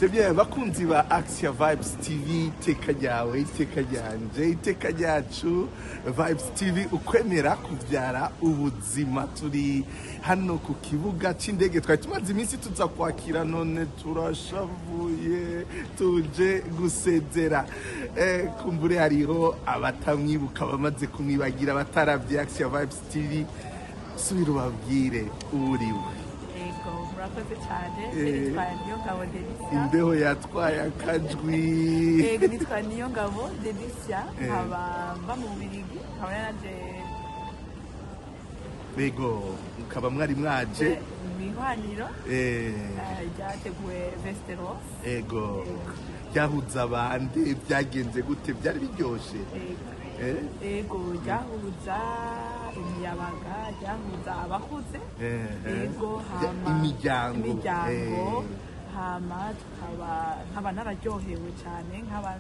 C'est bien, bakunzi ba Axia Vibes TV, iteka ryawe, iteka ryanje, iteka ryacu. Vibes TV, ukwemera kubyara ubuzima. Turi hano ku kibuga c'indege, twari tumaze iminsi tuza kwakira, none turashavuye, tuje gusezera. Kumbure hariho abatamwibuka, bamaze kumwibagira, bataravye Axia Vibes TV. Subira ubabwire uriwe. Ego, murakoze cyane. Nitwa Niyongabo Delicia. Imbeho yatwaye akajwi. Ego, nitwa Niyongabo Delicia, nkaba mba mu Bubirigi, nkaba naraje Ego, mukaba mwari mwaje mu ihwaniro ryateguwe Västerås. Ego, byahuza abandi, byagenze gute? Byari biryoshe? Ego, ryahuza imiyabaga, ryahuza abakuze. Ego, hama Imiryango. Imiryango. Hama tukaba nkaba nararyohewe cyane, nkaba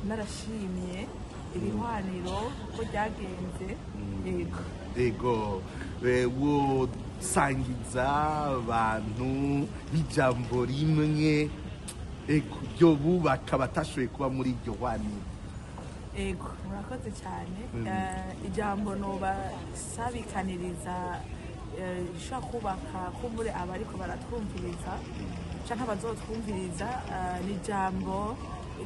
narashimye iri hwaniro uko ryagenze. Ego. Ego, wosangiza abantu n'ijambo rimwe, ego, ryo bubaka batashoboye kuba muri iryo hwaniro. Ego, murakoze cyane. Ijambo nobasabikaniriza rishobora kubaka kumbure abariko baratwumviriza canke abazotwumviriza, ni ijambo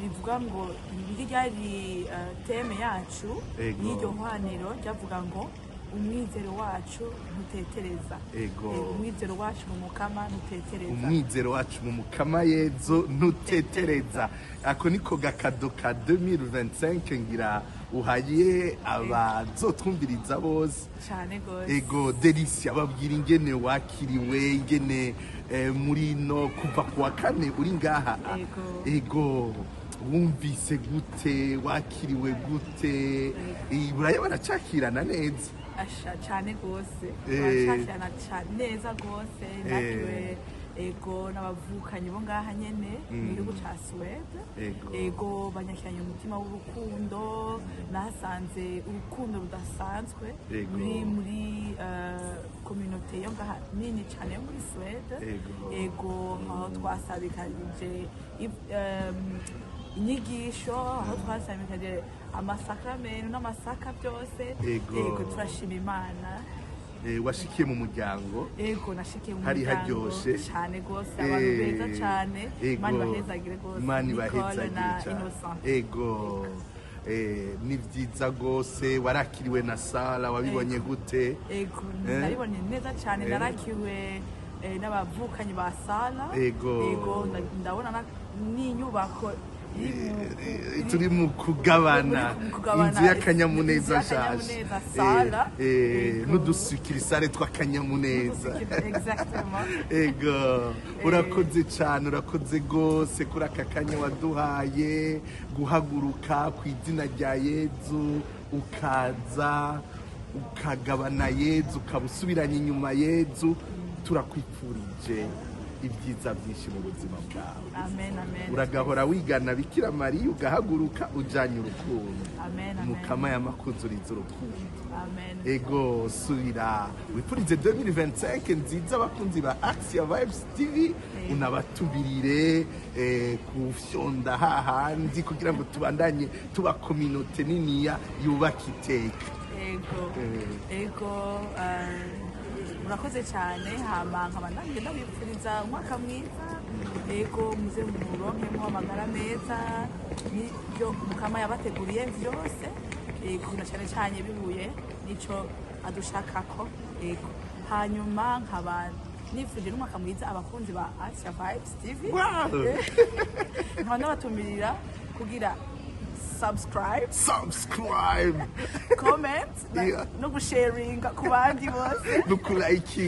rivuga ngo iri ryari thème yacu y'iryo hwaniro, ryavuga ngo umwizero wacu ntutetereza. Umwizero wacu mu Mukama ntutetereza. Umwizero wacu mu Mukama Yezu ntutetereza. Ako niko gakado ka 2025 ngira uhaye abazotwumviriza bose. Cyane gose. Ego, Delicia, babwira ingene wakiriwe, ingene muri no kuva ku wa kane uri ngaha. Ego. Ego, wumvise gute? Wakiriwe gute? Buraya baracakirana neza? Asha, cyane gose. Baracakirana neza gose. Nakiriwe, ego, n'abavukanyi bo ngaha nyene mu gihugu ca Suède. Ego, banyakiranye umutima w'urukundo. Nahasanze urukundo rudasanzwe muri communauté yo ngaha nini cyane yo muri Suède. Ego, aho twasabikanije inyigisho, aho twasabikanije amasakramento n'amasaka byose. Ego, turashima Imana. Washikiye mu muryango? Ego, nashikiye mu Hari muryango. Haryoshe. Cyane gose, abantu beza cyane. Imana ibahezagire gose. Imana Nicole ibahezagire na cyane. Innocent. Ego. Ni byiza gose. Warakiriwe na Sara, wabibonye gute? Ego, nabibonye neza cyane. Narakiwe n'abavukanyi ba Sara. Ego, ndabona n'inyubako iri Turi mu kugabana. Muri mu kugabana. Inzu y'akanyamuneza Inzu nshaje. y'akanyamuneza, Sara. N'udusukirisare tw'akanyamuneza. Exactement. Ego, urakoze cyane, urakoze gose kuri aka kanya waduhaye, guhaguruka ku izina rya Yezu, ukaza ukagabana Yezu, ukaba usubiranye inyuma Yezu. Turakwifurije ibyiza byinshi mu buzima bwawe. Amen, amen. Uragahora wigana Bikira Mariya, ugahaguruka ujanye urukundo. Amen, amen. Mukama yamakuzuriza urukundo. Amen. Ego, subira wipfurize 2025 nziza abakunzi ba Axia Vibes TV, unabatubirire kufyonda hahandi kugira ngo tubandanye tuba communauté niniya yubaka iteka. Ego. Ego, murakoze cyane. Hama nkaba nanjye ndabipfuriza umwaka mwiza. Ego, muze muronkemo amagara meza n'ibyo Mukama yabateguriye byose. Ego, na cyane cyane bihuye n'ico adushakako. Ego, hanyuma nkaba nifuje n'umwaka mwiza abakunzi ba Asia Vibes TV. Nkaba ndabatumirira kugira subscribe, Subscribe, comment, Yeah. no gusharinga ku bandi bose. No kulayikinga.